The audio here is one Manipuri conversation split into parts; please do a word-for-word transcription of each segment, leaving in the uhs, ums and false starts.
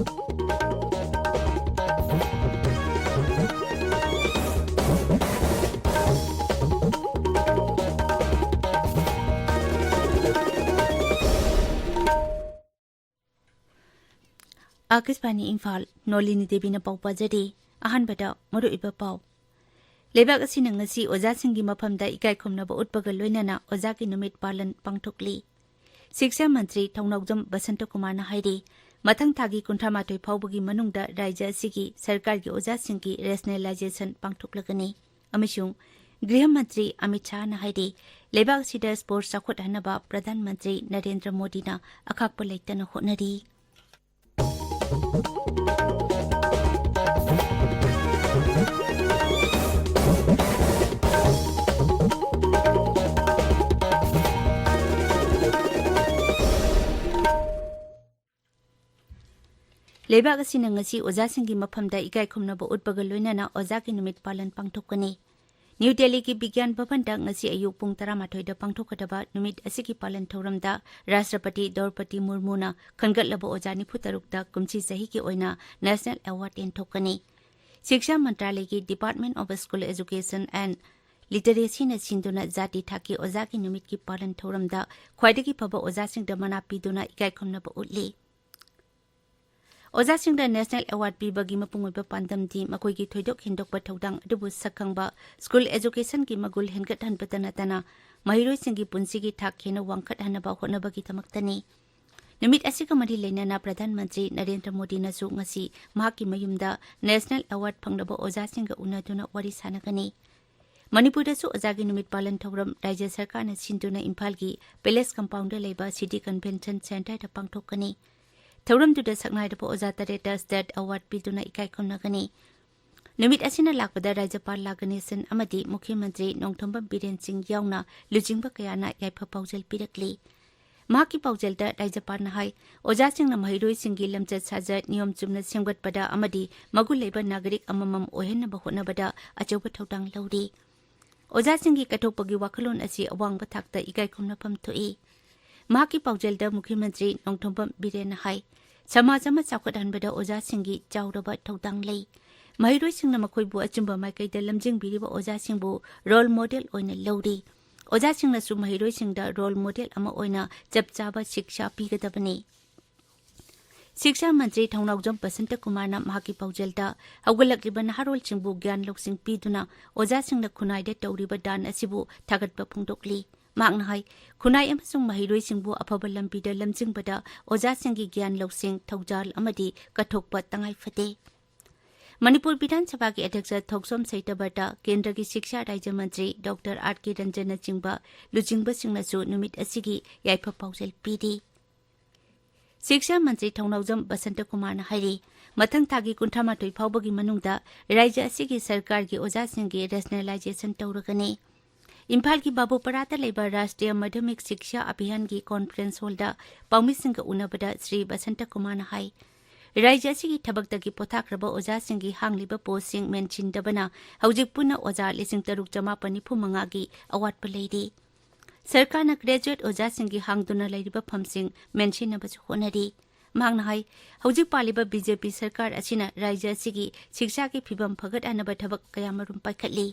ꯑꯥꯀꯥꯁꯕꯥꯅꯤ ꯏꯝꯐꯥꯜ, ꯅꯣꯂꯤꯅꯤ ꯗꯦꯕꯤꯅ ꯄꯥꯎ ꯄꯥꯖꯔꯤ꯫ ꯑꯍꯥꯟꯕꯗ ꯃꯔꯨꯑꯣꯏꯕ ꯄꯥꯎ꯫ ꯂꯩꯕꯥꯛ ꯑꯁꯤꯅ ꯉꯁꯤ ꯑꯣꯖꯥꯁꯤꯡꯒꯤ ꯃꯐꯝꯗ ꯏꯀꯥꯏ ꯈꯨꯝꯅꯕ ꯎꯠꯄꯒ ꯂꯣꯏꯅꯅ ꯑꯣꯖꯥꯒꯤ ꯅꯨꯃꯤꯠ ꯄꯥꯂꯟ ꯄꯥꯡꯊꯣꯛꯂꯤ꯫ ꯁꯤꯛꯁꯥ ꯃꯟꯇ꯭ꯔꯤ ꯊꯧꯅꯥꯎꯖꯝ ꯕꯁꯟꯇꯀꯨꯃꯥꯔꯅ ꯍꯥꯏꯔꯤ, ꯃꯊꯪ ꯊꯥꯒꯤ ꯀꯨꯟꯊ꯭ꯔꯥ ꯃꯥꯊꯣꯏ ꯐꯥꯎꯕꯒꯤ ꯃꯅꯨꯡꯗ ꯔꯥꯖ꯭ꯌ ꯑꯁꯤꯒꯤ ꯁꯔꯀꯥꯔꯒꯤ ꯑꯣꯖꯥꯁꯤꯡꯒꯤ ꯔꯦꯁꯅꯦꯂꯥꯏꯖꯦꯁꯟ ꯄꯥꯡꯊꯣꯛꯂꯒꯅꯤ꯫ ꯑꯃꯁꯨꯡ ꯒ꯭ꯔꯤꯍ ꯃꯟꯇ꯭ꯔꯤ ꯑꯃꯤꯠ ꯁꯥꯍꯅ ꯍꯥꯏꯔꯤ, ꯂꯩꯕꯥꯛ ꯑꯁꯤꯗ ꯁ꯭ꯄꯣꯔꯠꯁ ꯆꯥꯎꯈꯠꯍꯟꯅꯕ ꯄ꯭ꯔꯙꯥꯟ ꯃꯟꯇ꯭ꯔꯤ ꯅꯔꯦꯟꯗ꯭ꯔ ꯃꯣꯗꯤꯅ ꯑꯈꯥꯛꯄ ꯂꯩꯇꯅ ꯍꯣꯠꯅꯔꯤ꯫ ꯂꯩꯕꯥꯛ ꯑꯁꯤꯅ ꯉꯁꯤ ꯑꯣꯖꯥꯁꯤꯡꯒꯤ ꯃꯐꯝꯗ ꯏꯀꯥꯏ ꯈꯨꯝꯅꯕ ꯎꯠꯄꯒ ꯂꯣꯏꯅꯅ ꯑꯣꯖꯥꯒꯤ ꯅꯨꯃꯤꯠ ꯄꯥꯂꯟ ꯄꯥꯡꯊꯣꯛꯀꯅꯤ꯫ ꯅ꯭ꯌꯨ ꯗꯦꯜꯂꯤꯒꯤ ꯕꯤꯒ꯭ꯌꯥꯟ ꯚꯕꯟꯗ ꯉꯁꯤ ꯑꯌꯨꯛ ꯄꯨꯡ ꯇꯔꯥꯃꯥꯊꯣꯏꯗ ꯄꯥꯡꯊꯣꯛꯀꯗꯕ ꯅꯨꯃꯤꯠ ꯑꯁꯤꯒꯤ ꯄꯥꯂꯟ ꯊꯧꯔꯝꯗ ꯔꯥꯁꯇ꯭ꯔꯄꯇꯤ ꯗ꯭ꯔꯧꯄꯗꯤ ꯃꯨꯔꯃꯨꯅ ꯈꯟꯒꯠꯂꯕ ꯑꯣꯖꯥ ꯅꯤꯐꯨ ꯇꯔꯨꯛꯇ ꯀꯨꯝꯁꯤ ꯆꯍꯤꯒꯤ ꯑꯣꯏꯅ ꯅꯦꯁꯅꯦꯜ ꯑꯦꯋꯥꯔꯗ ꯌꯦꯟꯊꯣꯛꯀꯅꯤ꯫ ꯁꯤꯛꯁꯥ ꯃꯟꯇ꯭ꯔꯥꯂꯌꯒꯤ Department of School Education and Literacyꯅ ꯁꯤꯟꯗꯨꯅ ꯖꯥꯇꯤ ꯊꯥꯛꯀꯤ ꯑꯣꯖꯥꯒꯤ ꯅꯨꯃꯤꯠꯀꯤ ꯄꯥꯂꯟ ꯊꯧꯔꯝꯗ ꯈ꯭ꯋꯥꯏꯗꯒꯤ ꯐꯕ ꯑꯣꯖꯥꯁꯤꯡꯗ ꯃꯅꯥ ꯄꯤꯗꯨꯅ ꯏꯀꯥꯏ ꯈꯨꯝꯅꯕ ꯎꯠꯂꯤ꯫ ꯑꯣꯖꯥꯁꯤꯡꯗ ꯅꯦꯁꯅꯦꯜ ꯑꯦꯋꯥꯔꯗ ꯄꯤꯕꯒꯤ ꯃꯄꯨꯡ ꯑꯣꯏꯕ ꯄꯥꯟꯗꯝꯗꯤ ꯃꯈꯣꯏꯒꯤ ꯊꯣꯏꯗꯣꯛ ꯍꯦꯟꯗꯣꯛꯄ ꯊꯧꯗꯥꯡ ꯑꯗꯨꯕꯨ ꯁꯛꯈꯪꯕ, ꯁ꯭ꯀꯨꯜ ꯑꯦꯖꯨꯀꯦꯁꯟꯒꯤ ꯃꯒꯨꯟ ꯍꯦꯟꯒꯠꯍꯟꯕꯇ ꯅꯠꯇꯅ ꯃꯍꯩꯔꯣꯏꯁꯤꯡꯒꯤ ꯄꯨꯟꯁꯤꯒꯤ ꯊꯥꯛ ꯍꯦꯟꯅ ꯋꯥꯡꯈꯠꯍꯟꯅꯕ ꯍꯣꯠꯅꯕꯒꯤꯗꯃꯛꯇꯅꯤ꯫ ꯅꯨꯃꯤꯠ ꯑꯁꯤꯒ ꯃꯔꯤ ꯂꯩꯅꯅ ꯄ꯭ꯔꯙꯥꯟ ꯃꯟꯇ꯭ꯔꯤ ꯅꯔꯦꯟꯗ꯭ꯔ ꯃꯣꯗꯤꯅꯁꯨ ꯉꯁꯤ ꯃꯍꯥꯛꯀꯤ ꯃꯌꯨꯝꯗ ꯅꯦꯁꯅꯦꯜ ꯑꯦꯋꯥꯔꯗ ꯐꯪꯂꯕ ꯑꯣꯖꯥꯁꯤꯡꯒ ꯎꯅꯗꯨꯅ ꯋꯥꯔꯤ ꯁꯥꯟꯅꯒꯅꯤ꯫ ꯃꯅꯤꯄꯨꯔꯗꯁꯨ ꯑꯣꯖꯥꯒꯤ ꯅꯨꯃꯤꯠ ꯄꯥꯂꯟ ꯊꯧꯔꯝ ꯔꯥꯖ꯭ꯌ ꯁꯔꯀꯥꯔꯅ ꯁꯤꯟꯗꯨꯅ ꯏꯝꯐꯥꯜꯒꯤ ꯄꯦꯂꯦꯁ ꯀꯝꯄꯥꯎꯟꯗ ꯂꯩꯕ ꯁꯤꯇꯤ ꯀꯟꯚꯦꯟꯁꯟ ꯁꯦꯟꯇꯔꯗ ꯄꯥꯡꯊꯣꯛꯀꯅꯤ꯫ ꯊꯧꯔꯝꯗꯨꯗ ꯁꯛꯅꯥꯏꯔꯕ ꯑꯣꯖꯥ ꯇꯔꯦꯠꯇ ꯁ꯭ꯇꯦꯠ ꯑꯦꯋꯥꯔꯗ ꯄꯤꯗꯨꯅ ꯏꯀꯥꯏ ꯈꯨꯝꯅꯒꯅꯤ꯫ ꯅꯨꯃꯤꯠ ꯑꯁꯤꯅ ꯂꯥꯛꯄꯗ ꯔꯥꯖ꯭ꯌꯄꯥꯜ ꯂꯥ ꯒꯅꯦꯁꯟ ꯑꯃꯗꯤ ꯃꯨꯈ꯭ꯌ ꯃꯟꯇ꯭ꯔꯤ ꯅꯣꯡꯊꯣꯝꯕꯝ ꯕꯤꯔꯦꯟ ꯁꯤꯡ ꯌꯥꯎꯅ ꯂꯨꯆꯤꯡꯕ ꯀꯌꯥꯅ ꯌꯥꯏꯐ ꯄꯥꯎꯖꯦꯜ ꯄꯤꯔꯛꯂꯤ꯫ ꯃꯍꯥꯛꯀꯤ ꯄꯥꯎꯖꯦꯜꯗ ꯔꯥꯖ꯭ꯌꯄꯥꯜꯅ ꯍꯥꯏ, ꯑꯣꯖꯥꯁꯤꯡꯅ ꯃꯍꯩꯔꯣꯏꯁꯤꯡꯒꯤ ꯂꯝꯆꯠ ꯁꯥꯖꯠ ꯅꯤꯌꯣꯝ ꯆꯨꯝꯅ ꯁꯦꯝꯒꯠꯄꯗ ꯑꯃꯗꯤ ꯃꯒꯨꯟ ꯂꯩꯕ ꯅꯥꯒꯔꯤꯛ ꯑꯃꯃꯝ ꯑꯣꯏꯍꯟꯅꯕ ꯍꯣꯠꯅꯕꯗ ꯑꯆꯧꯕ ꯊꯧꯗꯥꯡ ꯂꯧꯔꯤ꯫ ꯑꯣꯖꯥꯁꯤꯡꯒꯤ ꯀꯠꯊꯣꯛꯄꯒꯤ ꯋꯥꯈꯜꯂꯣꯟ ꯑꯁꯤ ꯑꯋꯥꯡꯕ ꯊꯥꯛꯇ ꯏꯀꯥꯏ ꯈꯨꯝꯅꯐꯝ ꯊꯣꯛꯏ꯫ ꯃꯍꯥꯛꯀꯤ ꯄꯥꯎꯖꯦꯜꯗ ꯃꯨꯈ꯭ꯌ ꯃꯟꯇ꯭ꯔꯤ ꯅꯣꯡꯊꯣꯝꯕꯝ ꯕꯤꯔꯦꯟꯅ ꯍꯥꯏ, ꯁꯃꯥꯖ ꯑꯃ ꯆꯥꯎꯈꯠꯍꯟꯕꯗ ꯑꯣꯖꯥꯁꯤꯡꯒꯤ ꯆꯥꯎꯔꯕ ꯊꯧꯗꯥꯡ ꯂꯩ꯫ ꯃꯍꯩꯔꯣꯏꯁꯤꯡꯅ ꯃꯈꯣꯏꯕꯨ ꯑꯆꯨꯝꯕ ꯃꯥꯏꯀꯩꯗ ꯂꯝꯖꯤꯡꯕꯤꯔꯤꯕ ꯑꯣꯖꯥꯁꯤꯡꯕꯨ ꯔꯣꯜ ꯃꯣꯗꯦꯜ ꯑꯣꯏꯅ ꯂꯧꯔꯤ꯫ ꯑꯣꯖꯥꯁꯤꯡꯅꯁꯨ ꯃꯍꯩꯔꯣꯏꯁꯤꯡꯗ ꯔꯣꯜ ꯃꯣꯗꯦꯜ ꯑꯃ ꯑꯣꯏꯅ ꯆꯞ ꯆꯥꯕ ꯁꯤꯛꯁꯥ ꯄꯤꯒꯗꯕꯅꯤ꯫ ꯁꯤꯛꯁꯥ ꯃꯟꯇ꯭ꯔꯤ ꯊꯧꯅꯥꯎꯖꯝ ꯕꯁꯟꯇ ꯀꯨꯃꯥꯔꯅ ꯃꯍꯥꯛꯀꯤ ꯄꯥꯎꯖꯦꯜꯗ ꯍꯧꯒꯠꯂꯛꯂꯤꯕ ꯅꯍꯥꯔꯣꯜꯁꯤꯡꯕꯨ ꯒ꯭ꯌꯥꯟ ꯂꯧꯁꯤꯡ ꯄꯤꯗꯨꯅ ꯑꯣꯖꯥꯁꯤꯡꯅ ꯈꯨꯟꯅꯥꯏꯗ ꯇꯧꯔꯤꯕ ꯗꯥꯟ ꯑꯁꯤꯕꯨ ꯊꯥꯒꯠꯄ ꯐꯣꯡꯗꯣꯛꯂꯤ꯫ ꯃꯍꯥꯛꯅ ꯍꯥꯏ, ꯈꯨꯟꯅꯥꯏ ꯑꯃꯁꯨꯡ ꯃꯍꯩꯔꯣꯏꯁꯤꯡꯕꯨ ꯑꯐꯕ ꯂꯝꯕꯤꯗ ꯂꯝꯖꯤꯡꯕꯗ ꯑꯣꯖꯥꯁꯤꯡꯒꯤ ꯒ꯭ꯌꯥꯟ ꯂꯧꯁꯤꯡ, ꯊꯧꯖꯥꯜ ꯑꯃꯗꯤ ꯀꯠꯊꯣꯛꯄ ꯇꯉꯥꯏ ꯐꯗꯦ꯫ ꯃꯅꯤꯄꯨꯔ ꯕꯤꯙꯥꯟ ꯁꯚꯥꯒꯤ ꯑꯗ꯭ꯌꯛꯁ ꯊꯣꯛꯆꯣꯝ ꯁꯩꯇꯕꯇ ꯀꯦꯟꯗ꯭ꯔꯒꯤ ꯁꯤꯛꯁꯥ ꯔꯥꯖ꯭ꯌ ꯃꯟꯇ꯭ꯔꯤ ꯗꯣꯛꯇꯔ ꯑꯥꯔ ꯀꯦ ꯔꯟꯖꯟꯅꯆꯤꯡꯕ ꯂꯨꯆꯤꯡꯕꯁꯤꯡꯅꯁꯨ ꯅꯨꯃꯤꯠ ꯑꯁꯤꯒꯤ ꯌꯥꯏꯐ ꯄꯥꯎꯖꯦꯜ ꯄꯤꯔꯤ꯫ ꯁꯤꯛꯁꯥ ꯃꯟꯇ꯭ꯔꯤ ꯊꯧꯅꯥꯎꯖꯝ ꯕꯁꯟꯇ ꯀꯨꯃꯥꯔꯅ ꯍꯥꯏꯔꯤ, ꯃꯊꯪ ꯊꯥꯒꯤ ꯀꯨꯟꯊ꯭ꯔꯥ ꯃꯥꯊꯣꯏ ꯐꯥꯎꯕꯒꯤ ꯃꯅꯨꯡꯗ ꯔꯥꯖ꯭ꯌ ꯑꯁꯤꯒꯤ ꯁꯔꯀꯥꯔꯒꯤ ꯑꯣꯖꯥꯁꯤꯡꯒꯤ ꯔꯦꯁꯅꯦꯂꯥꯏꯖꯦꯁꯟ ꯇꯧꯔꯒꯅꯤ꯫ ꯏꯝꯐꯥꯜꯒꯤ ꯕꯥꯕꯨꯄꯔꯥꯗ ꯂꯩꯕ ꯔꯥꯁꯇ꯭ꯔꯤꯌ ꯃꯥꯙ꯭ꯌꯃꯤꯛ ꯁꯤꯛꯁꯥ ꯑꯚꯤꯌꯥꯟꯒꯤ ꯀꯣꯟꯐ꯭ꯔꯦꯟꯁ ꯍꯣꯜꯗ ꯄꯥꯎꯃꯤꯁꯤꯡꯒ ꯎꯅꯕꯗ ꯁ꯭ꯔꯤ ꯕꯁꯟꯇ ꯀꯨꯃꯥꯔꯅ ꯍꯥꯏ, ꯔꯥꯖ꯭ꯌ ꯑꯁꯤꯒꯤ ꯊꯕꯛꯇꯒꯤ ꯄꯣꯊꯥꯈ꯭ꯔꯕ ꯑꯣꯖꯥꯁꯤꯡꯒꯤ ꯍꯥꯡꯂꯤꯕ ꯄꯣꯁꯁꯤꯡ ꯃꯦꯟꯁꯤꯟꯗꯕꯅ ꯍꯧꯖꯤꯛ ꯄꯨꯟꯅ ꯑꯣꯖꯥ ꯂꯤꯁꯤꯡ ꯇꯔꯨꯛ ꯆꯃꯥꯄꯟ ꯅꯤꯐꯨ ꯃꯉꯥꯒꯤ ꯑꯋꯥꯠꯄ ꯂꯩꯔꯤ꯫ ꯁꯔꯀꯥꯔꯅ ꯒ꯭ꯔꯦꯖꯨꯑꯦꯠ ꯑꯣꯖꯥꯁꯤꯡꯒꯤ ꯍꯥꯡꯗꯨꯅ ꯂꯩꯔꯤꯕ ꯐꯝꯁꯤꯡ ꯃꯦꯟꯁꯤꯟꯅꯕꯁꯨ ꯍꯣꯠꯅꯔꯤ꯫ ꯃꯍꯥꯛꯅ ꯍꯥꯏ, ꯍꯧꯖꯤꯛ ꯄꯥꯜꯂꯤꯕ ꯕꯤ ꯖꯦ ꯄꯤ ꯁꯔꯀꯥꯔ ꯑꯁꯤꯅ ꯔꯥꯖ꯭ꯌ ꯑꯁꯤꯒꯤ ꯁꯤꯛꯁꯥꯒꯤ ꯐꯤꯕꯝ ꯐꯒꯠꯍꯟꯅꯕ ꯊꯕꯛ ꯀꯌꯥꯃꯔꯨꯝ ꯄꯥꯏꯈꯠꯂꯤ꯫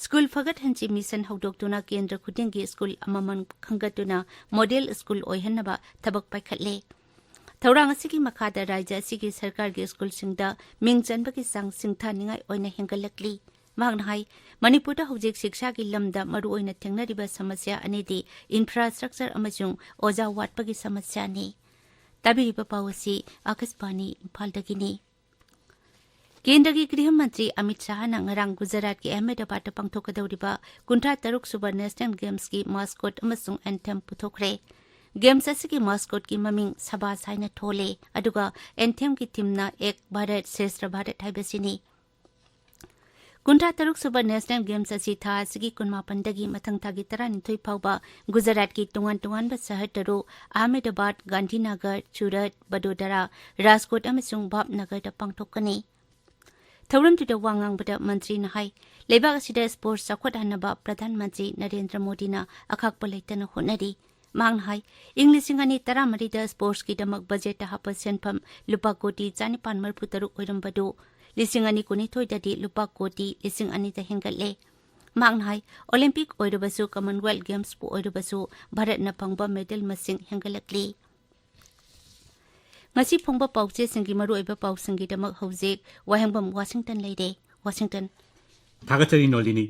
ꯁ꯭ꯀꯨꯜ ꯐꯒꯠꯍꯟꯁꯤ ꯃꯤꯁꯟ ꯍꯧꯗꯣꯛꯇꯨꯅ ꯀꯦꯟꯗ꯭ꯔ ꯈꯨꯗꯤꯡꯒꯤ ꯁ꯭ꯀꯨꯜ ꯑꯃꯃꯝ ꯈꯟꯒꯠꯇꯨꯅ ꯃꯣꯗꯦꯜ ꯁ꯭ꯀꯨꯜ ꯑꯣꯏꯍꯟꯅꯕ ꯊꯕꯛ ꯄꯥꯏꯈꯠꯂꯦ꯫ ꯊꯧꯔꯥꯡ ꯑꯁꯤꯒꯤ ꯃꯈꯥꯗ ꯔꯥꯖ꯭ꯌ ꯑꯁꯤꯒꯤ ꯁꯔꯀꯥꯔꯒꯤ ꯁ꯭ꯀꯨꯜꯁꯤꯡꯗ ꯃꯤꯡ ꯆꯟꯕꯒꯤ ꯆꯥꯡ ꯁꯤꯡꯊꯥꯅꯤꯡꯉꯥꯏ ꯑꯣꯏꯅ ꯍꯦꯟꯒꯠꯂꯛꯂꯤ꯫ ꯃꯍꯥꯛꯅ ꯍꯥꯏ, ꯃꯅꯤꯄꯨꯔꯗ ꯍꯧꯖꯤꯛ ꯁꯤꯛꯁꯥꯒꯤ ꯂꯝꯗ ꯃꯔꯨꯑꯣꯏꯅ ꯊꯦꯡꯅꯔꯤꯕ ꯁꯃꯁ꯭ꯌꯥ ꯑꯅꯤꯗꯤ ꯏꯟꯐ꯭ꯔꯥꯁ꯭ꯇ꯭ꯔꯛꯆꯔ ꯑꯃꯁꯨꯡ ꯑꯣꯖꯥ ꯋꯥꯠꯄꯒꯤ ꯁꯃꯁ꯭ꯌꯥꯅꯤ꯫ ꯇꯥꯕꯤꯔꯤꯕ ꯄꯥꯎ ꯑꯁꯤ ꯑꯥꯀꯥꯁꯕꯥꯅꯤ ꯏꯝꯐꯥꯜꯗꯒꯤꯅꯤ꯫ ꯀꯦꯟꯗ꯭ꯔꯒꯤ ꯒ꯭ꯔꯤꯍ ꯃꯟꯇ꯭ꯔꯤ ꯑꯃꯤꯠ ꯁꯥꯍꯅ ꯉꯔꯥꯡ ꯒꯨꯖꯔꯥꯠꯀꯤ ꯑꯍꯃꯦꯗꯥꯕꯥꯗꯇ ꯄꯥꯡꯊꯣꯛꯀꯗꯧꯔꯤꯕ ꯀꯨꯟꯊ꯭ꯔꯥ ꯇꯔꯨꯛ ꯁꯨꯕ ꯅꯦꯁꯅꯦꯜ ꯒꯦꯝꯁꯀꯤ ꯃꯥꯁꯀꯣꯠ ꯑꯃꯁꯨꯡ ꯑꯦꯟꯊꯦꯝ ꯄꯨꯊꯣꯛꯈ꯭ꯔꯦ꯫ ꯒꯦꯝꯁ ꯑꯁꯤꯒꯤ ꯃꯥꯁꯀꯣꯠꯀꯤ ꯃꯃꯤꯡ ꯁꯕꯥꯁ ꯍꯥꯏꯅ ꯊꯣꯜꯂꯦ, ꯑꯗꯨꯒ ꯑꯦꯟꯊꯦꯝꯒꯤ ꯊꯤꯝꯅ ꯑꯦꯛ ꯚꯥꯔꯠ ꯁ꯭ꯔꯦꯁꯊ ꯚꯥꯔꯠ ꯍꯥꯏꯕꯁꯤꯅꯤ꯫ ꯀꯨꯟꯊ꯭ꯔꯥ ꯇꯔꯨꯛ ꯁꯨꯕ ꯅꯦꯁꯅꯦꯜ ꯒꯦꯝꯁ ꯑꯁꯤ ꯊꯥ ꯑꯁꯤꯒꯤ ꯀꯨꯟꯃꯥꯄꯟꯗꯒꯤ ꯃꯊꯪ ꯊꯥꯒꯤ ꯇꯔꯥꯅꯤꯊꯣꯏ ꯐꯥꯎꯕ ꯒꯨꯖꯔꯥꯠꯀꯤ ꯇꯣꯉꯥꯟ ꯇꯣꯉꯥꯟꯕ ꯁꯍꯔ ꯇꯔꯨꯛ, ꯑꯍꯃꯦꯗꯥꯕꯥꯗ, ꯒꯥꯟꯙꯤꯅꯒꯔ, ꯁꯨꯔꯠ, ꯕꯗꯣꯗꯔꯥ, ꯔꯥꯖꯀꯣꯠ ꯑꯃꯁꯨꯡ ꯚꯥꯕꯅꯒꯔꯗ ꯄꯥꯡꯊꯣꯛꯀꯅꯤ꯫ ꯊꯧꯔꯝꯗꯨꯗ ꯋꯥ ꯉꯥꯡꯕꯗ ꯃꯟꯇ꯭ꯔꯤꯅ ꯍꯥꯏ, ꯂꯩꯕꯥꯛ ꯑꯁꯤꯗ ꯁ꯭ꯄꯣꯔꯠꯁ ꯆꯥꯎꯈꯠꯍꯟꯅꯕ ꯄ꯭ꯔꯙꯥꯟ ꯃꯟꯇ꯭ꯔꯤ ꯅꯔꯦꯟꯗ꯭ꯔ ꯃꯣꯗꯤꯅ ꯑꯈꯥꯛꯄ ꯂꯩꯇꯅ ꯍꯣꯠꯅꯔꯤ꯫ ꯃꯍꯥꯛꯅ ꯍꯥꯏ, ꯏꯪ ꯂꯤꯁꯤꯡ ꯑꯅꯤ ꯇꯔꯥꯃꯔꯤꯗ ꯁ꯭ꯄꯣꯔꯠꯁꯀꯤꯗꯃꯛ ꯕꯖꯦꯠꯇ ꯍꯥꯞꯄ ꯁꯦꯟꯐꯝ ꯂꯨꯄꯥ ꯀꯣꯇꯤ ꯆꯥꯅꯤꯄꯥꯟ ꯃꯔꯤꯐꯨ ꯇꯔꯨꯛ ꯑꯣꯏꯔꯝꯕꯗꯨ ꯂꯤꯁꯤꯡ ꯑꯅꯤ ꯀꯨꯟꯅꯤꯊꯣꯏꯗꯗꯤ ꯂꯨꯄꯥ ꯀꯣꯇꯤ ꯂꯤꯁꯤꯡ ꯑꯅꯤꯗ ꯍꯦꯟꯒꯠꯂꯦ꯫ ꯃꯍꯥꯛꯅ ꯍꯥꯏ, ꯑꯣꯂꯤꯝꯄꯤꯛ ꯑꯣꯏꯔꯕꯁꯨ, ꯀꯃꯟꯋꯦꯜꯊ ꯒꯦꯝꯁꯄꯨ ꯑꯣꯏꯔꯕꯁꯨ ꯚꯥꯔꯠꯅ ꯐꯪꯕ ꯃꯦꯗꯜ ꯃꯁꯤꯡ ꯍꯦꯟꯒꯠꯂꯛꯂꯤ꯫ ꯉꯁꯤ ꯐꯣꯡꯕ ꯄꯥꯎꯆꯦꯁꯤꯡꯒꯤ ꯃꯔꯨꯑꯣꯏꯕ ꯄꯥꯎꯁꯤꯡꯒꯤꯗꯃꯛ ꯍꯧꯖꯤꯛ ꯋꯥꯍꯦꯡꯕꯝ ꯋꯥꯁꯤꯡꯇꯟ ꯂꯩꯔꯦ꯫ ꯋꯥꯁꯤꯡꯇꯟ꯫ ꯊꯥꯒꯠꯆꯔꯤ ꯅꯣꯂꯤꯅꯤ꯫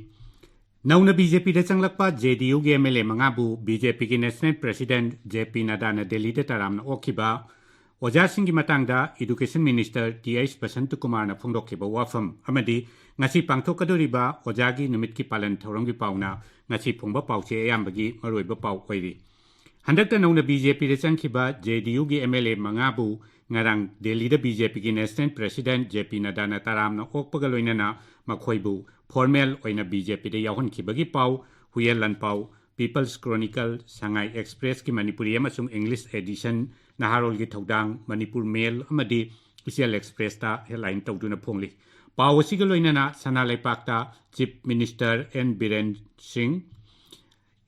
ꯅꯧꯅ ꯕꯤ ꯖꯦ ꯄꯤꯗ ꯆꯪꯂꯛꯄ ꯖꯦ ꯗꯤ ꯌꯨꯒꯤ ꯑꯦꯝ ꯑꯦꯜ ꯑꯦ ꯃꯉꯥꯕꯨ ꯕꯤ ꯖꯦ ꯄꯤꯒꯤ ꯅꯦꯁꯅꯦꯜ ꯄ꯭ꯔꯦꯁꯤꯗꯦꯟꯠ ꯖꯦ ꯄꯤ ꯅꯗꯥꯅ ꯗꯦꯜꯂꯤꯗ ꯇꯔꯥꯝꯅ ꯑꯣꯛꯈꯤꯕ ꯑꯣꯖꯥꯁꯤꯡꯒꯤ ꯃꯇꯥꯡꯗ ꯏꯗꯨꯀꯦꯁꯟ ꯃꯤꯅꯤꯁꯇꯔ ꯇꯤ ꯑꯩꯆ ꯕꯁꯟꯇꯀꯨꯃꯥꯔꯅ ꯐꯣꯡꯗꯣꯛꯈꯤꯕ ꯋꯥꯐꯝ ꯑꯃꯗꯤ ꯉꯁꯤ ꯄꯥꯡꯊꯣꯛꯀꯗꯧꯔꯤꯕ ꯑꯣꯖꯥꯒꯤ ꯅꯨꯃꯤꯠꯀꯤ ꯄꯥꯂꯟ ꯊꯧꯔꯝꯒꯤ ꯄꯥꯎꯅ ꯉꯁꯤ ꯐꯣꯡꯕ ꯄꯥꯎꯆꯦ ꯑꯌꯥꯝꯕꯒꯤ ꯃꯔꯨꯑꯣꯏꯕ ꯄꯥꯎ ꯑꯣꯏꯔꯤ꯫ ꯍꯟꯗꯛꯇ ꯅꯧꯅ ꯕꯤ ꯖꯦ ꯄꯤꯗ ꯆꯪꯈꯤꯕ ꯖꯦ ꯗꯤ ꯌꯨꯒꯤ ꯑꯦꯝ ꯑꯦꯜ ꯑꯦ ꯃꯉꯥꯕꯨ ꯉꯔꯥꯡ ꯗꯦꯜꯂꯤꯗ ꯕꯤ ꯖꯦ ꯄꯤꯒꯤ ꯅꯦꯁꯅꯦꯜ ꯄ꯭ꯔꯦꯁꯤꯗꯦꯟꯠ ꯖꯦ ꯄꯤ ꯅꯗꯥꯅ ꯇꯔꯥꯝꯅ ꯑꯣꯛꯄꯒ ꯂꯣꯏꯅꯅ ꯃꯈꯣꯏꯕꯨ ꯐꯣꯔꯃꯦꯜ ꯑꯣꯏꯅ ꯕꯤ ꯖꯦ ꯄꯤꯗ ꯌꯥꯎꯍꯟꯈꯤꯕꯒꯤ ꯄꯥꯎ ꯍꯨꯌꯦꯟ ꯂꯥꯟꯄꯥꯎ, ꯄꯤꯄꯜꯁ ꯀ꯭ꯔꯣꯅꯤꯀꯜ, ꯁꯉꯥꯏ ꯑꯦꯛꯁꯄ꯭ꯔꯦꯁꯀꯤ ꯃꯅꯤꯄꯨꯔꯤ ꯑꯃꯁꯨꯡ ꯏꯪꯂꯤꯁ ꯑꯦꯗꯤꯁꯟ, ꯅꯍꯥꯔꯣꯜꯒꯤ ꯊꯧꯗꯥꯡ, ꯃꯅꯤꯄꯨꯔ ꯃꯦꯜ ꯑꯃꯗꯤ ꯏꯆꯦꯜ ꯑꯦꯛꯁꯄ꯭ꯔꯦꯁꯇ ꯍꯦꯗꯂꯥꯏꯟ ꯇꯧꯗꯨꯅ ꯐꯣꯡꯂꯤ꯫ ꯄꯥꯎ ꯑꯁꯤꯒ ꯂꯣꯏꯅꯅ ꯁꯅꯥ ꯂꯩꯄꯥꯛꯇ ꯆꯤꯐ ꯃꯤꯅꯤꯁꯇꯔ ꯑꯦꯟ ꯕꯤꯔꯦꯟ ꯁꯤꯡ,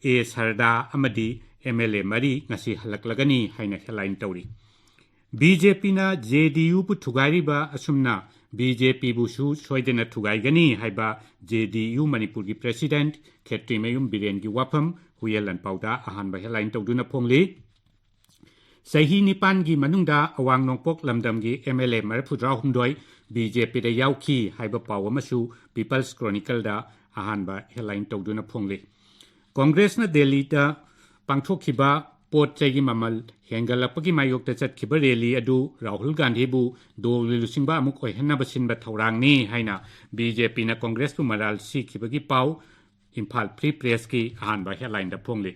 ꯑꯦ ꯁꯔꯗꯥ ꯑꯃꯗꯤ ꯑꯦꯝ ꯑꯦꯜ ꯑꯦ ꯃꯔꯤ ꯉꯁꯤ ꯍꯜꯂꯛꯂꯒꯅꯤ ꯍꯥꯏꯅ ꯍꯦꯗꯂꯥꯏꯟ ꯇꯧꯔꯤ꯫ ꯕꯤ ꯖꯦ ꯄꯤꯅ ꯖꯦ ꯗꯤ ꯌꯨꯕꯨ ꯊꯨꯒꯥꯏꯔꯤꯕ ꯑꯁꯨꯝꯅ ꯕꯤ ꯖꯦ ꯄꯤꯕꯨꯁꯨ ꯁꯣꯏꯗꯅ ꯊꯨꯒꯥꯏꯒꯅꯤ ꯍꯥꯏꯕ ꯖꯦ ꯗꯤ ꯌꯨ ꯃꯅꯤꯄꯨꯔꯒꯤ ꯄ꯭ꯔꯦꯁꯤꯗꯦꯟꯠ ꯈꯦꯇ꯭ꯔꯤꯃꯌꯨꯝ ꯕꯤꯔꯦꯟꯒꯤ ꯋꯥꯐꯝ ꯍꯨꯌꯦꯟ ꯂꯥꯟꯄꯥꯎꯗ ꯑꯍꯥꯟꯕ ꯍꯦꯗꯂꯥꯏꯟ ꯇꯧꯗꯨꯅ ꯐꯣꯡꯂꯤ꯫ ꯆꯍꯤ ꯅꯤꯄꯥꯟꯒꯤ ꯃꯅꯨꯡꯗ ꯑꯋꯥꯡ ꯅꯣꯡꯄꯣꯛ ꯂꯝꯗꯝꯒꯤ ꯑꯦꯝ ꯑꯦꯜ ꯑꯦ ꯃꯔꯤꯐꯨꯇꯔꯥꯍꯨꯝꯗꯣꯏ ꯕꯤ ꯖꯦ ꯄꯤꯗ ꯌꯥꯎꯈꯤ ꯍꯥꯏꯕ ꯄꯥꯎ ꯑꯃꯁꯨ ꯄꯤꯄꯜꯁ ꯀ꯭ꯔꯣꯅꯤꯀꯜꯗ ꯑꯍꯥꯟꯕ ꯍꯦꯗꯂꯥꯏꯟ ꯇꯧꯗꯨꯅ ꯐꯣꯡꯂꯤ꯫ ꯀꯣꯡꯒ꯭ꯔꯦꯁꯅ ꯗꯦꯜꯂꯤꯗ ꯄꯥꯡꯊꯣꯛꯈꯤꯕ ꯄꯣꯠ ꯆꯩꯒꯤ ꯃꯃꯜ ꯍꯦꯟꯒꯠꯂꯛꯄꯒꯤ ꯃꯥꯌꯣꯛꯇ ꯆꯠꯈꯤꯕ ꯔꯦꯂꯤ ꯑꯗꯨ ꯔꯥꯍꯨꯜ ꯒꯥꯟꯙꯤꯕꯨ ꯗꯣꯜꯒꯤ ꯂꯨꯆꯤꯡꯕ ꯑꯃꯨꯛ ꯑꯣꯏꯍꯟꯅꯕ ꯁꯤꯟꯕ ꯊꯧꯔꯥꯡꯅꯤ ꯍꯥꯏꯅ ꯕꯤ ꯖꯦ ꯄꯤꯅ ꯀꯣꯡꯒ꯭ꯔꯦꯁꯄꯨ ꯃꯔꯥꯜ ꯁꯤꯈꯤꯕꯒꯤ ꯄꯥꯎ ꯏꯝꯐꯥꯜ ꯐ꯭ꯔꯤ ꯄ꯭ꯔꯦꯁꯀꯤ ꯑꯍꯥꯟꯕ ꯍꯦꯗꯂꯥꯏꯟꯗ ꯐꯣꯡꯂꯤ꯫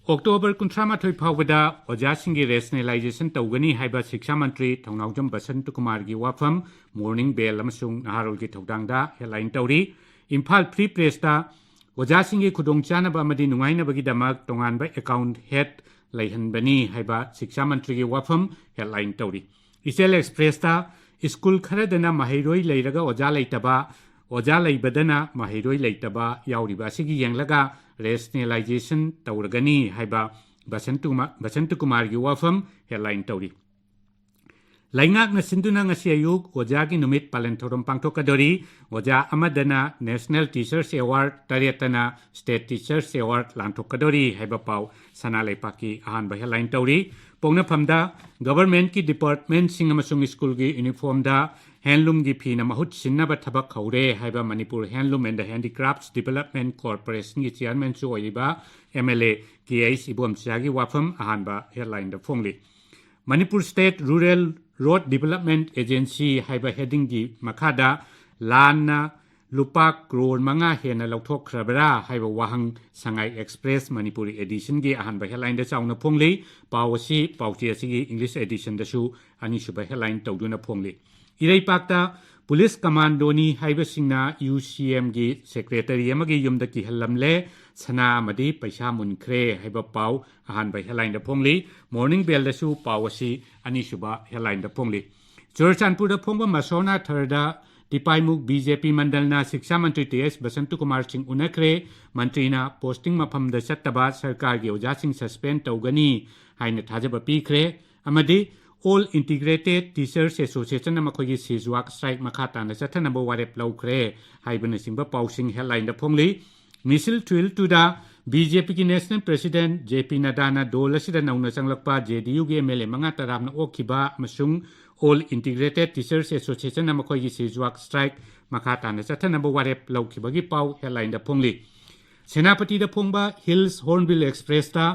ꯑꯣꯛꯇꯣꯕꯔ ꯀꯨꯟꯊ꯭ꯔꯥꯃꯥꯊꯣꯏ ꯐꯥꯎꯕꯗ ꯑꯣꯖꯥꯁꯤꯡꯒꯤ ꯔꯦꯁꯅꯦꯂꯥꯏꯖꯦꯁꯟ ꯇꯧꯒꯅꯤ ꯍꯥꯏꯕ ꯁꯤꯛꯁꯥ ꯃꯟꯇ꯭ꯔꯤ ꯊꯧꯅꯥꯎꯖꯝ ꯕꯁꯟꯇꯀꯨꯃꯥꯔꯒꯤ ꯋꯥꯐꯝ ꯃꯣꯔꯅꯤꯡ ꯕꯦꯜ ꯑꯃꯁꯨꯡ ꯅꯍꯥꯔꯣꯜꯒꯤ ꯊꯧꯗꯥꯡꯗ ꯍꯦꯗꯂꯥꯏꯟ ꯇꯧꯔꯤ꯫ ꯏꯝꯐꯥꯜ ꯐ꯭ꯔꯤ ꯄ꯭ꯔꯦꯁꯇ ꯑꯣꯖꯥꯁꯤꯡꯒꯤ ꯈꯨꯗꯣꯡꯆꯥꯅꯕ ꯑꯃꯗꯤ ꯅꯨꯡꯉꯥꯏꯅꯕꯒꯤꯗꯃꯛ ꯇꯣꯉꯥꯟꯕ ꯑꯦꯀꯥꯎꯟꯠ ꯍꯦꯗ ꯂꯩꯍꯟꯕꯅꯤ ꯍꯥꯏꯕ ꯁꯤꯛꯁꯥ ꯃꯟꯇ꯭ꯔꯤꯒꯤ ꯋꯥꯐꯝ ꯍꯦꯗꯂꯥꯏꯟ ꯇꯧꯔꯤ꯫ ꯏꯆꯦꯜ ꯑꯦꯛꯁꯄ꯭ꯔꯦꯁꯇ ꯁ꯭ꯀꯨꯜ ꯈꯔꯗꯅ ꯃꯍꯩꯔꯣꯏ ꯂꯩꯔꯒ ꯑꯣꯖꯥ ꯂꯩꯇꯕ, ꯑꯣꯖꯥ ꯂꯩꯕꯗꯅ ꯃꯍꯩꯔꯣꯏ ꯂꯩꯇꯕ ꯌꯥꯎꯔꯤꯕ ꯑꯁꯤꯒꯤ ꯌꯦꯡꯂꯒ ꯔꯦꯁꯅꯦꯂꯥꯏꯖꯦꯁꯟ ꯇꯧꯔꯒꯅꯤ ꯍꯥꯏꯕ ꯕꯁꯟꯇ ꯀꯨꯃꯥꯔꯒꯤ ꯋꯥꯐꯝ ꯍꯦꯗꯂꯥꯏꯟ ꯇꯧꯔꯤ꯫ ꯂꯩꯉꯥꯛꯅ ꯁꯤꯟꯗꯨꯅ ꯉꯁꯤ ꯑꯌꯨꯛ ꯑꯣꯖꯥꯒꯤ ꯅꯨꯃꯤꯠ ꯄꯥꯂꯟ ꯊꯧꯔꯝ ꯄꯥꯡꯊꯣꯛꯀꯗꯣꯔꯤ꯫ ꯑꯣꯖꯥ ꯑꯃꯗꯅ National Teachers Award, ꯇꯔꯦꯠꯇꯅ State Teachers Award ꯂꯥꯟꯊꯣꯛꯀꯗꯣꯔꯤ ꯍꯥꯏꯕ ꯄꯥꯎ ꯁꯅꯥ ꯂꯩꯄꯥꯛꯀꯤ ꯑꯍꯥꯟꯕ ꯍꯦꯗꯂꯥꯏꯟ ꯇꯧꯔꯤ꯫ ꯄꯣꯛꯅꯐꯝꯗ ꯒꯚꯔꯟꯃꯦꯟꯠꯀꯤ ꯗꯤꯄꯥꯔꯠꯃꯦꯟꯠꯁꯤꯡ ꯑꯃꯁꯨꯡ ꯁ꯭ꯀꯨꯜꯒꯤ ꯌꯨꯅꯤꯐꯣꯔꯝꯗ ꯍꯦꯟꯂꯨꯝꯒꯤ ꯐꯤꯅ ꯃꯍꯨꯠ ꯁꯤꯟꯅꯕ ꯊꯕꯛ ꯍꯧꯔꯦ ꯍꯥꯏꯕ Manipur Handloom and Handicrafts Development Corporationꯒꯤ ꯆꯤꯌꯥꯔꯃꯦꯟꯁꯨ ꯑꯣꯏꯔꯤꯕ MLA ꯀꯦ ꯑꯩꯆ ꯏꯕꯣꯝꯆꯥꯒꯤ ꯋꯥꯐꯝ ꯑꯍꯥꯟꯕ ꯍꯦꯗꯂꯥꯏꯟꯗ ꯐꯣꯡꯂꯤ꯫ Manipur state rural road development agency ꯍꯥꯏꯕ ꯍꯦꯗꯤꯡꯒꯤ ꯃꯈꯥꯗ ꯂꯥꯟꯅ ꯂꯨꯄꯥ ꯀ꯭ꯔꯣꯔ ꯃꯉꯥ ꯍꯦꯟꯅ ꯂꯧꯊꯣꯛꯈ꯭ꯔꯕ꯭ꯔꯥ ꯍꯥꯏꯕ ꯋꯥꯍꯪ ꯁꯉꯥꯏ ꯑꯦꯛꯁꯄ꯭ꯔꯦꯁ ꯃꯅꯤꯄꯨꯔꯤ ꯑꯦꯗꯤꯁꯟꯒꯤ ꯑꯍꯥꯟꯕ ꯍꯦꯗꯂꯥꯏꯟꯗ ꯆꯥꯎꯅ ꯐꯣꯡꯂꯤ꯫ ꯄꯥꯎ ꯑꯁꯤ ꯄꯥꯎꯆꯦ ꯑꯁꯤꯒꯤ ꯏꯪꯂꯤꯁ ꯑꯦꯗꯤꯁꯟꯗꯁꯨ ꯑꯅꯤꯁꯨꯕ ꯍꯦꯗꯂꯥꯏꯟ ꯇꯧꯗꯨꯅ ꯐꯣꯡꯂꯤ꯫ ꯏꯔꯩꯄꯥꯛꯇ ꯄꯨꯂꯤꯁ ꯀꯃꯥꯟꯗꯣꯅꯤ ꯍꯥꯏꯕꯁꯤꯡꯅ UCMꯒꯤ ꯁꯦꯀ꯭ꯔꯦꯇꯔꯤ ꯑꯃꯒꯤ ꯌꯨꯝꯗ ꯀꯤꯍꯜꯂꯝꯂꯦ, ꯁꯅꯥ ꯑꯃꯗꯤ ꯄꯩꯁꯥ ꯃꯨꯟꯈ꯭ꯔꯦ ꯍꯥꯏꯕ ꯄꯥꯎ ꯑꯍꯥꯟꯕ ꯍꯦꯗꯂꯥꯏꯟꯗ ꯐꯣꯡꯂꯤ꯫ ꯃꯣꯔꯅꯤꯡ ꯕꯦꯜꯗꯁꯨ ꯄꯥꯎ ꯑꯁꯤ ꯑꯅꯤꯁꯨꯕ ꯍꯦꯗꯂꯥꯏꯟꯗ ꯐꯣꯡꯂꯤ꯫ ꯆꯨꯔꯆꯥꯟꯄꯨꯔꯗ ꯐꯣꯡꯕ ꯃꯁꯣꯅꯥ ꯊꯔꯗ ꯇꯤꯄꯥꯏꯃꯨꯛ BJP ꯃꯟꯗꯜꯅ ꯁꯤꯛꯁꯥ ꯃꯟꯇ꯭ꯔꯤ ꯇꯤ ꯑꯦꯁ ꯕꯁꯟꯇ ꯀꯨꯃꯥꯔ ꯁꯤꯡ ꯎꯅꯈ꯭ꯔꯦ꯫ ꯃꯟꯇ꯭ꯔꯤꯅ ꯄꯣꯁꯇꯤꯡ ꯃꯐꯝꯗ ꯆꯠꯇꯕ ꯁꯔꯀꯥꯔꯒꯤ ꯑꯣꯖꯥꯁꯤꯡ ꯁꯁꯄꯦꯟ ꯇꯧꯒꯅꯤ ꯍꯥꯏꯅ ꯊꯥꯖꯕ ꯄꯤꯈ꯭ꯔꯦ ꯑꯃꯗꯤ All Integrated Teachers Associationꯅ ꯃꯈꯣꯏꯒꯤ ꯁꯤꯖꯋꯥꯛ ꯁ꯭ꯇ꯭ꯔꯥꯏꯛ ꯃꯈꯥ ꯇꯥꯅ ꯆꯠꯊꯅꯕ ꯋꯥꯔꯦꯞ ꯂꯧꯈ꯭ꯔꯦ ꯍꯥꯏꯕꯅꯆꯤꯡꯕ ꯄꯥꯎꯁꯤꯡ ꯍꯦꯗꯂꯥꯏꯟꯗ ꯐꯣꯡꯂꯤ꯫ ꯃꯤꯁꯤꯜ ꯊꯨꯏꯜ ꯇꯨꯗ BJPꯒꯤ ꯅꯦꯁꯅꯦꯜ ꯄ꯭ꯔꯦꯁꯤꯗꯦꯟꯠ JP ꯅꯗꯥꯅ ꯗꯣꯜ ꯑꯁꯤꯗ ꯅꯧꯅ ꯆꯪꯂꯛꯄ JDUꯒꯤ MLA ꯃꯉꯥ ꯇꯔꯥꯝꯅ ꯑꯣꯛꯈꯤꯕ ꯑꯃꯁꯨꯡ All Integrated Teachers Associationꯅ ꯃꯈꯣꯏꯒꯤ ꯁꯤꯖꯋꯥꯛ ꯁ꯭ꯇ꯭ꯔꯥꯏꯛ ꯃꯈꯥ ꯇꯥꯅ ꯆꯠꯊꯅꯕ ꯋꯥꯔꯦꯞ ꯂꯧꯈꯤꯕꯒꯤ ꯄꯥꯎ ꯍꯦꯗꯂꯥꯏꯟꯗ ꯐꯣꯡꯂꯤ꯫ ꯁꯦꯅꯥꯄꯇꯤꯗ ꯐꯣꯡꯕ Hills Hornbill Expressꯇ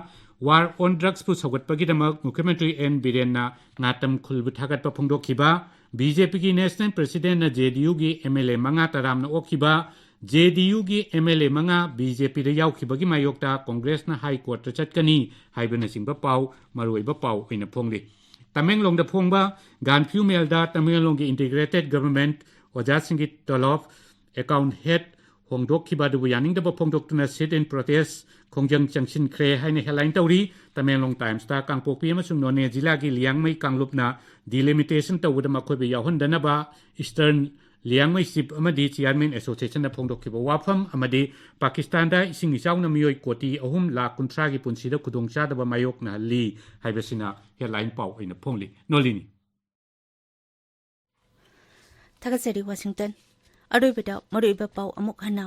War on Drugsꯄꯨ ꯁꯧꯒꯠꯄꯒꯤꯗꯃꯛ ꯃꯨꯈ꯭ꯌ ꯃꯟꯇ꯭ꯔꯤ ꯑꯦꯟ ꯕꯤꯔꯦꯟꯅ ꯉꯥꯇꯝ ꯈꯨꯜꯕꯨ ꯊꯥꯒꯠꯄ ꯐꯣꯡꯗꯣꯛꯈꯤꯕ, BJPꯒꯤ ꯅꯦꯁꯅꯦꯜ ꯄ꯭ꯔꯦꯁꯤꯗꯦꯟꯠꯅ JDUꯒꯤ MLA ꯃꯉꯥ ꯇꯔꯥꯝꯅ ꯑꯣꯛꯈꯤꯕ, JDUꯒꯤ MLA ꯃꯉꯥ BJPꯗ ꯌꯥꯎꯈꯤꯕꯒꯤ ꯃꯥꯌꯣꯛꯇ ꯀꯣꯡꯒ꯭ꯔꯦꯁꯅ ꯍꯥꯏ ꯀꯣꯔꯠꯇ ꯆꯠꯀꯅꯤ ꯍꯥꯏꯕꯅꯆꯤꯡꯕ ꯄꯥꯎ ꯃꯔꯨꯑꯣꯏꯕ ꯄꯥꯎ ꯑꯣꯏꯅ ꯐꯣꯡꯂꯤ꯫ ꯇꯃꯦꯡꯂꯣꯡꯗ ꯐꯣꯡꯕ ꯒꯥꯟꯐ꯭ꯌꯨ ꯃꯦꯜꯗ ꯇꯃꯦꯡꯂꯣꯡꯒꯤ Integrated Government ꯑꯣꯖꯥꯁꯤꯡꯒꯤ ꯇꯣꯂꯣꯞ ꯑꯦꯀꯥꯎꯟꯠ ꯍꯦꯗ ꯍꯣꯡꯗꯣꯛꯈꯤꯕ ꯑꯗꯨꯕꯨ ꯌꯥꯅꯤꯡꯗꯕ ꯐꯣꯡꯗꯣꯛꯇꯨꯅ sit in protest ꯈꯣꯡꯖꯪ ꯆꯪꯁꯤꯟꯈ꯭ꯔꯦ ꯍꯥꯏꯅ ꯍꯦꯗꯂꯥꯏꯟ ꯇꯧꯔꯤ꯫ ꯇꯃꯦꯡꯂꯣꯡ ꯇꯥꯏꯝꯁꯇ ꯀꯥꯡꯄꯣꯛꯄꯤ ꯑꯃꯁꯨꯡ ꯅꯣꯅꯦ ꯖꯤꯂꯥꯒꯤ ꯂꯤꯌꯥꯡꯃꯩ ꯀꯥꯡꯂꯨꯞꯅ ꯗꯤꯂꯤꯃꯤꯇꯦꯁꯟ ꯇꯧꯕꯗ ꯃꯈꯣꯏꯕꯨ ꯌꯥꯎꯍꯟꯗꯅꯕ ꯏꯁꯇꯔꯟ ꯂꯤꯌꯥꯡꯃꯩ ꯆꯤꯞ ꯑꯃꯗꯤ ꯆꯤꯌꯥꯔꯃꯦꯟ ꯑꯦꯁꯣꯁꯤꯌꯦꯁꯟꯅ ꯐꯣꯡꯗꯣꯛꯈꯤꯕ ꯋꯥꯐꯝ ꯑꯃꯗꯤ ꯄꯥꯀꯤꯁꯇꯥꯟꯗ ꯏꯁꯤꯡ ꯏꯆꯥꯎꯅ ꯃꯤꯑꯣꯏ ꯀꯣꯇꯤ ꯑꯍꯨꯝ ꯂꯥꯈ ꯀꯨꯟꯊ꯭ꯔꯥꯒꯤ ꯄꯨꯟꯁꯤꯗ ꯈꯨꯗꯣꯡꯆꯥꯗꯕ ꯃꯥꯌꯣꯛꯅꯍꯜꯂꯤ ꯍꯥꯏꯕꯁꯤꯅ ꯍꯦꯗꯂꯥꯏꯟ ꯄꯥꯎ ꯑꯣꯏꯅ ꯐꯣꯡꯂꯤ꯫ ꯅꯣꯂꯤꯅꯤ꯫ ꯊꯥꯒꯠꯆꯔꯤ, ꯋꯥꯁꯤꯡꯇꯟ꯫ ꯑꯔꯣꯏꯕꯗ ꯃꯔꯨꯑꯣꯏꯕ ꯄꯥꯎ ꯑꯃꯨꯛ ꯍꯟꯅ꯫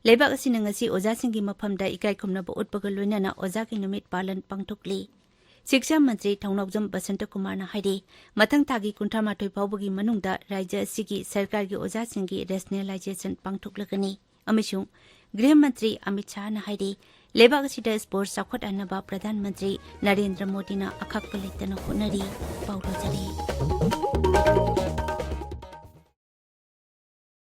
ꯂꯩꯕꯥꯛ ꯑꯁꯤꯅ ꯉꯁꯤ ꯑꯣꯖꯥꯁꯤꯡꯒꯤ ꯃꯐꯝꯗ ꯏꯀꯥꯏ ꯈꯨꯝꯅꯕ ꯎꯠꯄꯒ ꯂꯣꯏꯅꯅ ꯑꯣꯖꯥꯒꯤ ꯅꯨꯃꯤꯠ ꯄꯥꯂꯟ ꯄꯥꯡꯊꯣꯛꯂꯤ꯫ ꯁꯤꯛꯁꯥ ꯃꯟꯇ꯭ꯔꯤ ꯊꯧꯅꯥꯎꯖꯝ ꯕꯁꯟꯇ ꯀꯨꯃꯥꯔꯅ ꯍꯥꯏꯔꯤ, ꯃꯊꯪ ꯊꯥꯒꯤ ꯀꯨꯟꯊ꯭ꯔꯥ ꯃꯥꯊꯣꯏ ꯐꯥꯎꯕꯒꯤ ꯃꯅꯨꯡꯗ ꯔꯥꯖ꯭ꯌ ꯑꯁꯤꯒꯤ ꯁꯔꯀꯥꯔꯒꯤ ꯑꯣꯖꯥꯁꯤꯡꯒꯤ ꯔꯦꯁꯅꯦꯂꯥꯏꯖꯦꯁꯟ ꯄꯥꯡꯊꯣꯛꯂꯒꯅꯤ꯫ ꯑꯃꯁꯨꯡ ꯒ꯭ꯔꯤꯍ ꯃꯟꯇ꯭ꯔꯤ ꯑꯃꯤꯠ ꯁꯥꯍꯅ ꯍꯥꯏꯔꯤ, ꯂꯩꯕꯥꯛ ꯑꯁꯤꯗ ꯁ꯭ꯄꯣꯔꯠꯁ ꯆꯥꯎꯈꯠꯍꯟꯅꯕ ꯄ꯭ꯔꯙꯥꯟ ꯃꯟꯇ꯭ꯔꯤ ꯅꯔꯦꯟꯗ꯭ꯔ ꯃꯣꯗꯤꯅ ꯑꯈꯥꯛꯄ ꯂꯩꯇꯅ ꯍꯣꯠꯅꯔꯤ꯫ ꯄꯥꯎ ꯂꯣꯏꯖꯔꯦ꯫